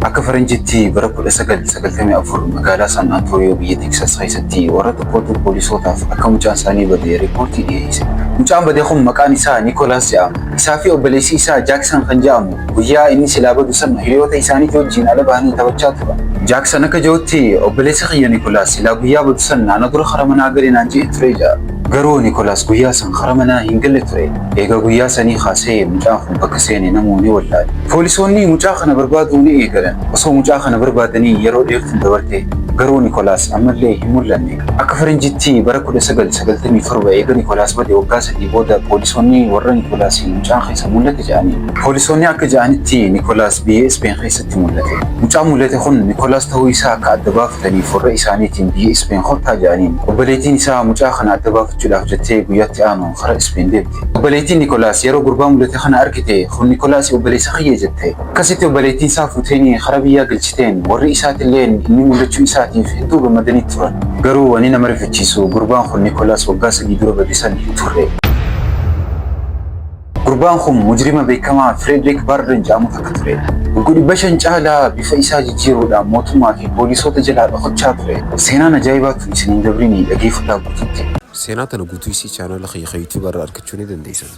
Akka faranjiitti bara 1994 magaalaa San Antonio biyya Teksas keessatti warra tokkotu poolisootaaf akka mucaan isaanii bade riippoortii dhiyeesse. Mucaan bade kun maqaan isaa Nikolaas jedhama. Isaa fi obboleessi isaa Jaaksan kan jedhamu guyyaa inni silaa badu san hiriyoota isaaniitii wajjin ala bahanii taphachaa turan. Jaaksan akka jedhutti obboleessi kiyya Nikolaas silaa guyyaa badu san ana dura kara manaa gale naan jedhe ture jedha. Garuu Nikolaas guyyaa san kara manaa hin galle ture. Egaa guyyaa sanii kaasee mucaan kun bakka seene namuu ni wallaale. Poolisoonni mucaa kana barbaaduu ni eegalan. Osoo mucaa kana barbaadanii yeroo dheertuun dabarte garuu Nikolaas ammallee hin mul'anne. Akka faranjiitti bara 1997 eega Nikolaas bade waggaa 3 booda poolisoonni warra Nikolaasiin mucaan keessa mul'ate jedhanii. Poolisoonni akka jedhanitti Nikolaas biyya Ispeen keessatti mul'ate. Mucaan mul'ate kun Nikolaas ta'uu isaa akka adda baafataniif warra isaaniitiin biyya Ispeen kottaa jedhaniin. Obboleettiin isaa mucaa kana adda baafachuudhaaf jettee guyyaatti aanu kara Ispeen deemte. Obboleettiin Nikolaas yeroo gurbaa mul'ate kana argite kun Nikolaas obboleessa kiyya jette. Akkasitti obboleettiin isaa fuuteenii kara biyyaa galchiteen warri isaatilleen inni mul'achuu isaatiif hedduu gammadanii turan. Garuu wanni nama rifachiisu gurbaan kun Nikolaas waggaa 3 dura bade san hin turre. Gurbaan kun mujrima beekamaa Frederick Barden jedhamu takka ture. Waggaa 500 caalaa bifa isaa jijjiiruudhaan mootummaa fi poolisoota jalaa dhokachaa ture. Seenaan ajaa'ibaatu isin hin dabrinii dhageeffadhaa guututti. Seenaa tana guutuu isii chaanala kiyya YouTube irraa argachuu ni dandeessan.